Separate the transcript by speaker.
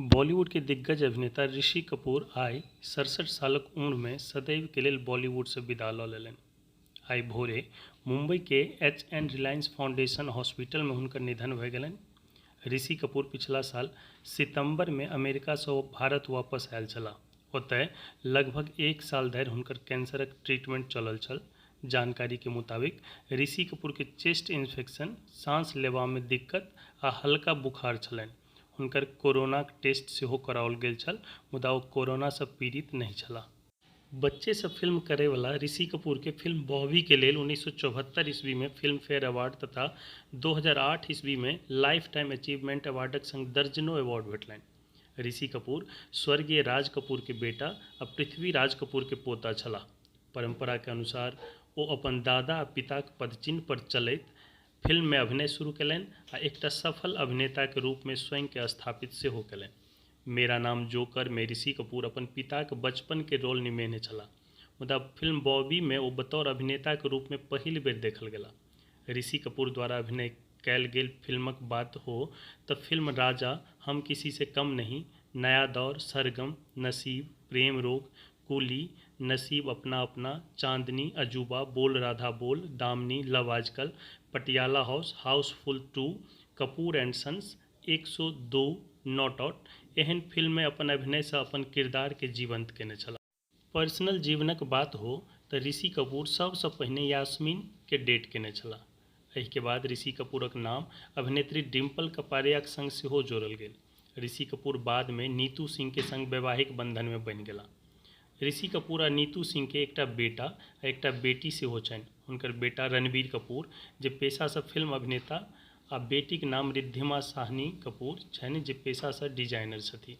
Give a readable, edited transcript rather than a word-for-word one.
Speaker 1: बॉलीवुड के दिग्गज अभिनेता ऋषि कपूर आइ 67 सालक उम्र मे सदैव के लेल बॉलीवुड सँ विदा ल लेलनि। आइ भोरे मुंबई के H N Reliance foundation hospital मे हुनकर निधन भ गेलनि। ऋषि कपूर पिछला साल सितंबर मे अमेरिका सँ भारत वापस आयल छलाह। ओतय लगभग एक साल धरि हुनकर कैंसरक ट्रीटमेंट चलल छल। जानकारी के मुताबिक ऋषि कपूर के चेस्ट इन्फेक्शन, सांस लेबा मे दिक्कत आ हल्का बुखार छलनि। हुनकर कोरोनाक टेस्ट सेहो कराओल गेल छल, मुदा ओ कोरोना सँ पीड़ित नहि छलाह। बच्चे सँ फिल्म करय वाला ऋषि कपूर के फिल्म बॉबी के लेल 1974 ईस्वी मे फिल्मफेयर अवार्ड तथा 2008 ईस्वी मे लाइफ टाइम अचीवमेंट अवार्डक संग दर्जनों अवार्ड भेटलनि। ऋषि कपूर स्वर्गीय राज कपूर के बेटा आ पृथ्वी राज कपूर के पोता छलाह। परंपरा के अनुसार ओ अपन दादा आ पिताक पदचिन्ह पर चलैत फिल्म मे अभिनय शुरू केलनि आ एकटा सफल अभिनेता के रूप मे स्वयं के स्थापित सेहो केलनि। मेरा नाम जोकर मे ऋषि कपूर अपन पिताक बचपन के रोल निभेने छलाह, मुदा फिल्म बॉबी मे ओ बतौर अभिनेता के रूप मे पहिल बेर देखल गेलाह। ऋषि कपूर द्वारा अभिनय कयल गेल फिल्मक बात हो त फिल्म राजा, हम किसी से कम नहीं, नया दौर, सरगम, नसीब, प्रेम रोग, कुली, नसीब अपना अपना, चांदनी, अजूबा, बोल राधा बोल, Damini, love Aajkal, Patiala house, Housefull 2, Kapoor and sons, 102 not out एहन फिल्म मे अपन अभिनय सँ अपन किरदार के जीवंत केने छलाह। पर्सनल जीवनक बात हो त ऋषि कपूर सब सँ पहिने यास्मीन के डेट केने छलाह। एहि के बाद ऋषि कपूरक नाम अभिनेत्री डिंपल कपाड़ियाक संग सेहो जोड़ल गेल। ऋषि कपूर बाद मे नीतू सिंह के संग वैवाहिक बंधन मे बन्हि गेलाह। ऋषि कपूर आ नीतू सिंह के एकटा बेटा आ एकटा बेटी सेहो छनि। हुनकर बेटा रणबीर कपूर जे पेशा सँ फिल्म अभिनेता आ बेटीक नाम रिद्धिमा साहनी कपूर छनि जे पेशा सँ डिजाइनर छथि।